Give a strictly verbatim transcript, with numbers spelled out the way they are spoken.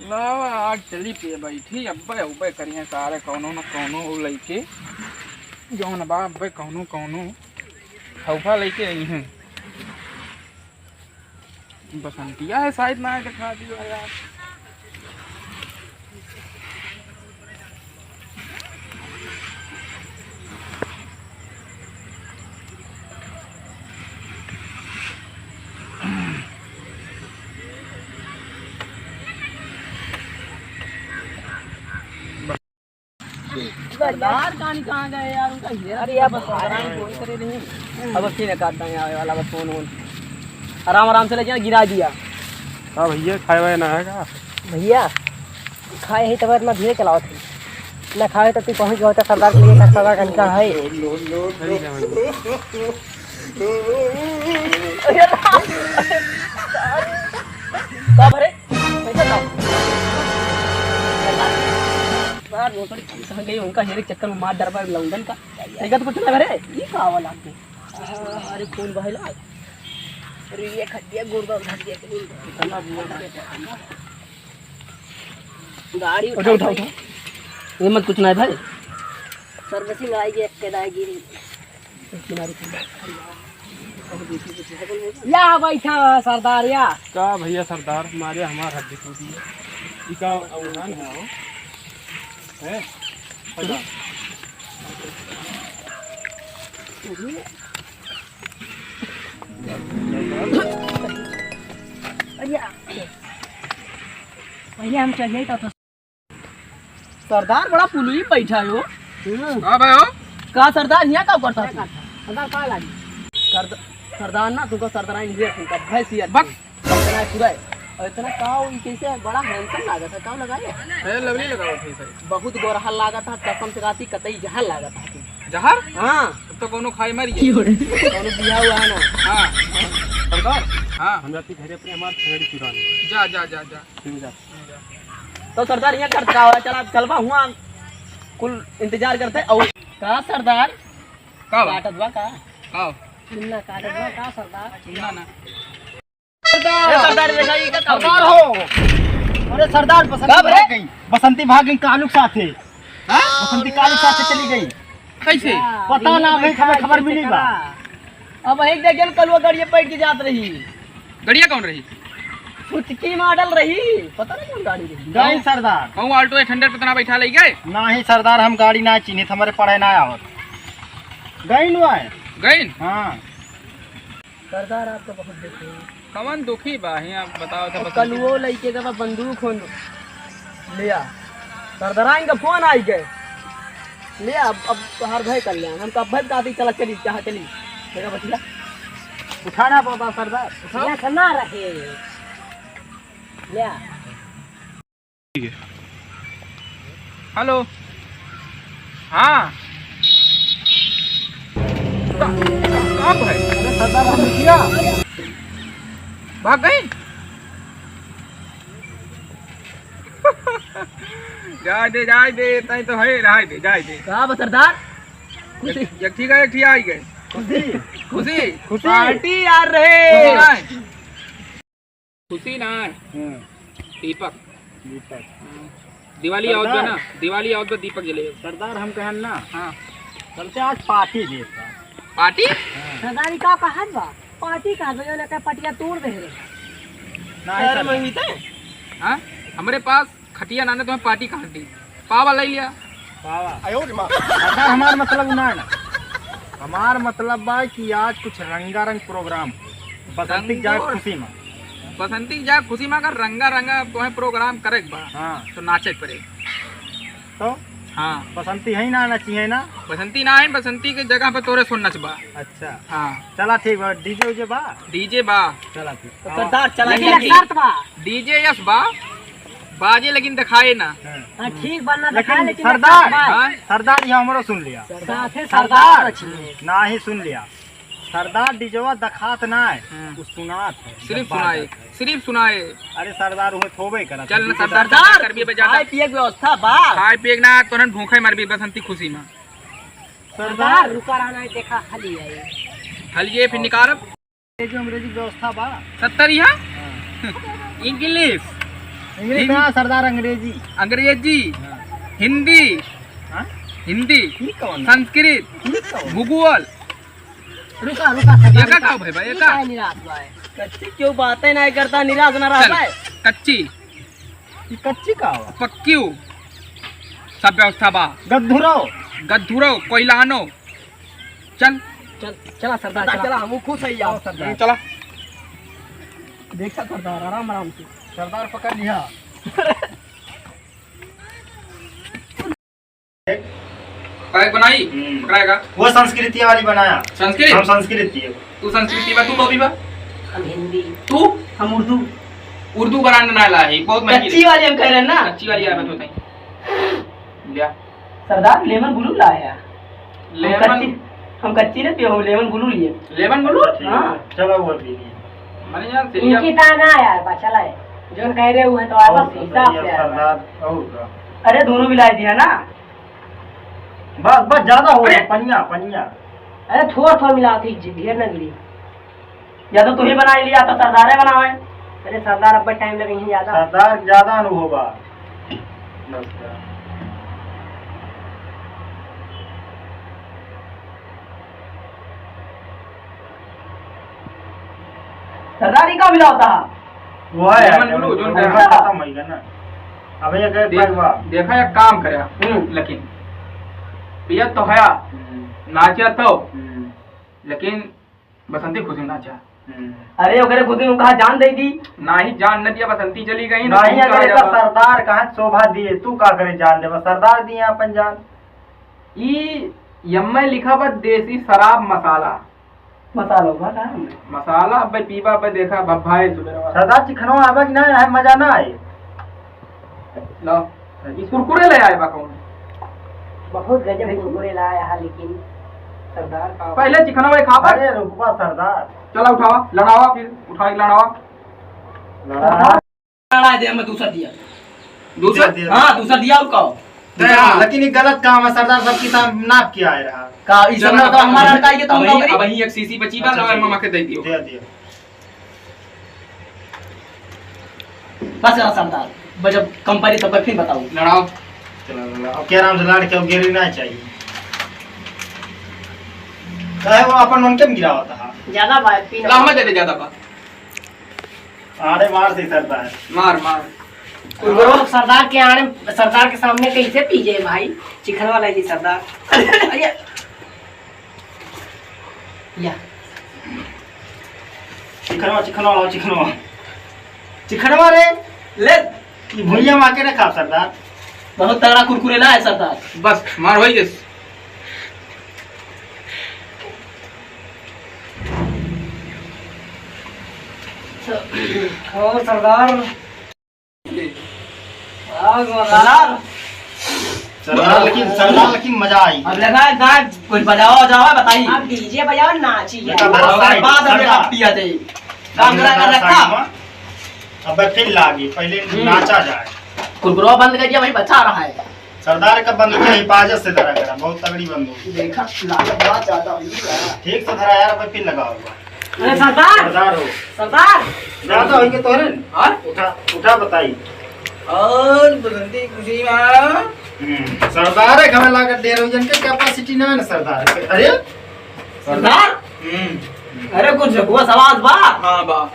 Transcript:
लावा, आज चली पे बैठी, अब्बे उब्बे करिहें सारे कौनो न कौनो उ लइके, जौन बा अब्बे कौनो कौनो खौफा लइके अइहें। बसंतिया है शायद ना दिखा दिया यार। सरदार कहानी कहाँ गए यार, उनका हेरा अरे यार, बस सरदार फोन करे नहीं। अब फिर काट देंगे आवे वाला बस फोन वोन। आराम आराम से ले जाना, गिरा दिया। का भैया, खाए वाए ना है का? भैया, खाए ही तब इतना धीरे चलावत है, ना खाए तो तू पहुँच गया होता सरदार के लिए, सरदार कहानी कहाँ है? सही कहा। का भरे? कैसे का? सरदार, वो थोड़ी कहाँ गई, उनका हेरे के चक्कर में मार डरबा लौंडन का। देखा तो कुछ ना भरे, ये का वाला आपके? अरे कौन बहला? अरे ये खटिया गुर्दा उठा दिया। गाड़ी उठा, उठा, उठा। ये मत कुछ ना है भाई। सर्विसिंग आई गई, एक के दाई गिरी। या बैठा सरदार या। का भैया सरदार, मारे हमार हड्डी टूटी है। ई का अवधान है हो? हैं? सरदार। भैया, भैया हम चल जाई तो सरदार बड़ा पुलुई बैठा हो। हम्म। हाँ भाई हो। का सरदार हियाँ का करता है? सरदार का लागी? सरद-, सरदार ना तुमको सरदार नहीं है, तुमको भैंस ही बक। इतना पूरा है। और इतना का हो, ये कैसे है? बड़ा handsome लागत है, का लगा है? Hair lovely लगावत है सर। बहुत गोरहा लागत है, कसम से कहती कतई जहर लागत है तू। जहर? हाँ। अब तो कोनो खाई मरी है। क्यों रे? कोनो बिया हुआ है ना। हाँ। सरदार? हाँ। हम जाती घरे अपने, हमार छगड़ी चुरा ले। जा, जा, जा, जा। ठीक है। तो सरदार, यहाँ करत का हो? चला, चलबा हुआ, कुल इंतजार करते। और का सरदार? का बा? काटत बा का? का? चुन्ना काटत बा का सरदार? चुन्ना ना। ए सरदार, देखा, ये का सरदार हो? अरे सरदार, बसंती का बे? भाग गई। बसंती भाग गई कालू के साथे। हाँ? बसंती कालू के साथे चली गई। कैसे? पता ना, अबे खबर, खबर मिली बा। अब एक जगह कलुआ गड़िया बैठ के जात रही। गड़िया कौन रही? फुटकी model रही, पता नहीं कौन गाड़ी रही। गई सरदार। कहूँ Alto eight hundred पे तना बैठा ले गए? नहीं सरदार, हम गाड़ी ना चिन्हित, हमारे पढ़े ना आवत। गई नु आए। गई? हाँ। सरदार, आप तो बहुत दुखी हैं। कवन दुखी बा? हियाँ बताओ तो अब बस। कलुओ लइके गवा बंदूक होन लिया। सरदाराइन का फोन आई गए। लिया, अब, अब तोहार भय कल्याण। हम तो अब भय का दी, चला चली, चाह चली। देखा बचिया। उठा ना बाबा सरदार, उठा। यहाँ से ना रहे। लिया। ठीक है। हेलो। हाँ। का, का, का भाई? अरे सरदार, हम निकलिया। भाग गई? जाए दे, जाए दे, तई तो है, रहाई दे, जाए दे। का बा सरदार? खुशी। एक, एक ठीक है, एक ठीक आई गए। खुशी। खुशी। खुशी। पार्टी यार रहे। खुशी ना है। खुशी ना है। हाँ। दीपक। दीपक। हाँ। दिवाली आवत बा सरदार। ना, दिवाली आवत बा, दीपक जले। सरदार, हम कहन ना। हाँ। चलते आज पार्टी देता। पार्टी? हाँ। सरदार, ई का कहत बा? पार्टी का बा, जो लेके पटिया तोड़ दे रे। ना, यार, सरदार। वही तो। हाँ? हमरे पास खटिया नाने तुम्हें पार्टी कहाँ दी? पावा ले लिया। पावा। सरदार, हमार मतलब ना है ना। हमार मतलब बा कि आज कुछ रंगारंग program। बसंती रंगो-, जाए खुशी में। बसंती जाए खुशी में अगर रंगा रंगा तुम्हें program करे के बा, हाँ। तो नाचे के पड़े। तो? हाँ। बसंती है ना, नाची है ना? बसंती ना है, बसंती के जगह पे तोरे सुन नचबा। अच्छा। हाँ। चला ठीक बा, DJ उजे बा? DJ बा। चला ठीक। तो सरदार चला लेकिन DJ। शर्त बा। DJ यस बा, बाजे लेकिन दिखाए ना। हाँ। हाँ, ठीक बा, ना लेकिन दिखाए, लेकिन सरदार, एक बात। हाँ? सरदार, ये हमरो सुन लिया। साथे सरदार सरदार, बचिए। ना ही सुन लिया। सरदार, डीजवा दिखात ना है, हाँ। वो सुनात है, सिर्फ जब सुनाए, बाजत है। सिर्फ सुनाए। अरे सरदार, उहे थोबे करत चल है, ना डीजे सरदार, सरदार, सरदार, कर भी बजा खाए दे। पिए के व्यवस्था बा। खाए पिए के ना, तोरन भूखे मरबी बसंती खुशी में। सरदार, सरदार, रुका रहना है, देखा, हली है। हलिए, फिर निकारब। ये जो अंग्रेजी व्यवस्था बा। सत्तर ही है? हाँ। English। English हिं-, ना सरदार, अंग्रेजी। अंग्रेजी, हाँ। हिंदी, हाँ? हिंदी, ठीक कौन? संस्कृत, ठीक कौन? भूगोल। रुका, रुका, सरदार, ये रुका। का हो भाई, भाई, ये ये का? का निराश हुआ है? कच्ची क्यों बातें नहीं करता, निराश ना रहा चल, है। कच्ची। ये कच्ची का हो? पक्की हो। सब व्यवस्था बा। गद्धुरो। गद्धुरो, कोइलानो। चल। चल, चला सरदार, चला, चला। चला, हम खुश है यार। चला सरदार। हम्म, चला। देखा सरदार, आराम, आराम से। सरदार पकड़ लिया। Bag बनाई? हम्म। पकड़ाएगा। वो संस्कृति वाली बनाया। संस्कृत? हम संस्कृति है। तू संस्कृति बा, तू धोबी बा? हम हिंदी। तू? हम उर्दू। उर्दू brand ना लाई, बहुत महंगी कच्ची रही। वाली हम कह रहे हैं ना। कच्ची वाली आवे तो तई। लिया। सरदार, lemon blue लाया। हम lemon? कच्ची, हम कच्ची ना पियो, हम lemon blue लिए। Lemon blue? हाँ। चलो, वो पी लिए। माने यार, इनकी ता ना यार, बा, चला है। जोन कह रहे हुए तो आप और बस हिसाब से यार। सरदार, और का? अरे, दोनों मिला दिया ना। बस, बस, ज्यादा हो गया, अरे! पनिया, पनिया। अरे, थोड़ा, थोड़ा मिलाओ, ठीक जी, ढेर ना गिरी। या तो तू ही बनाई लिया, तो सरदारे बनावे। अरे सरदार, अब time लगे ही ज्यादा। सरदार ज्यादा अनुभव बा। बस का। सरदार, ई का मिला होता है? वो है lemon यार, blue, जो वो है। खत्म हो गया ना। अबे ये कहे देख, भाई वाह। देखा, एक काम करे, हम्म। लेकिन पिया तो हया, हम्म। नाचा तो, हम्म। लेकिन बसंती खुशी ना चाह। हम्म। अरे, ओकरे खुशी में कहा जान दे दी? नाही, जान न दिया, बसंती चली गई, नहीं, तू अगर कहाँ एकर जाबा? सरदार कहाँ शोभा दिए, तू का करे जान देबा? सरदार दिए अपन जान। ई एम्मे लिखा बा देसी शराब मसाला। मसाला होगा का हमने? मसाला अबे पीबा, अबे देखा, भभाए सुबेरवा। सरदार चिखनवा आवे कि ना, है मजा ना आए। लो, ई कुरकुरे ले आए बा कौन? बहुत गजब कुरकुरे लाया है, लेकिन सरदार का पहले चिकनवा खाबा। अरे रुकबा सरदार। चला उठावा, लड़ावा फिर, उठा के लड़ावा। लड़ा। सरदार, लड़ा दे, हमें दूसरा दिया। दूसरा? दे, दे। हाँ, दूसरा दिया, और का? दे, हाँ। लेकिन ये गलत काम है सरदार, सबकी साथ नाप किया है रहा। का, ई सब चलो, ना तो हमारा अड़काई के तो हम अबही, का करी? अबही एक शीशी बची बा, अच्छा, लो, चलो। मामा के दे दियो। दे दियो। बस रहा सरदार, बस जब कम पड़ी तब फिर बताओ। लड़ाओ। चलो, लड़ाओ। अब क्या आराम से लड़ के अब गिरी ना चाहिए। काहे वो अपन उनके में गिरावत है? ज्यादा बात पी ना। लाओ, मैं दे दे ज्यादा बात। आड़े मार दे सरदार। मार, मार। कुरकुरो सरदार के आड़े, सरदार के सामने कैसे पी जाए भाई? चिखनवा लाई जी सरदार। अरे। या। चिखनवा, चिखनवा लाओ, चिखनवा। चिखनवा रे, ले। ई भुइया में आके ना खा सरदार। बहुत तगड़ा कुरकुरे ना है सरदार। बस, मार होई गइस। और सरदार। सरदार। सरदार लेकिन, सरदार लेकिन मजा आई। अब लगा गाय कुछ बजावा, बजावा, बताई। अब DJ बजाओ, नाची। बेटा, बड़ा अगर साइड, बात है, सरदार। बेटा, पिया दे। काम करा कर रखा। अबे फिर लागी, पहले हम्म। नाचा जाए। कुरकुरवा बंद कर दिया, वही बचा रहा है। सरदार का बंदूक है, हिफाजत से धरा करा, बहुत तगड़ी बंदूक। देखा, लागत बात ज्यादा हुई है। ठीक से धरा यार, अबे पिन लगा हुआ। अरे सरदार! सरदार हो। सरदार! ज्यादा होई के तोहरे न? हाँ? उठा, उठा बताई। और बसंती खुशी में। हम्म, सरदार है, हमें लागत ढेर हो जन के capacity ना है ना सरदार के। अरे? सरदार? हम्म। अरे कुछ हुआ सवाल बा? हाँ बा।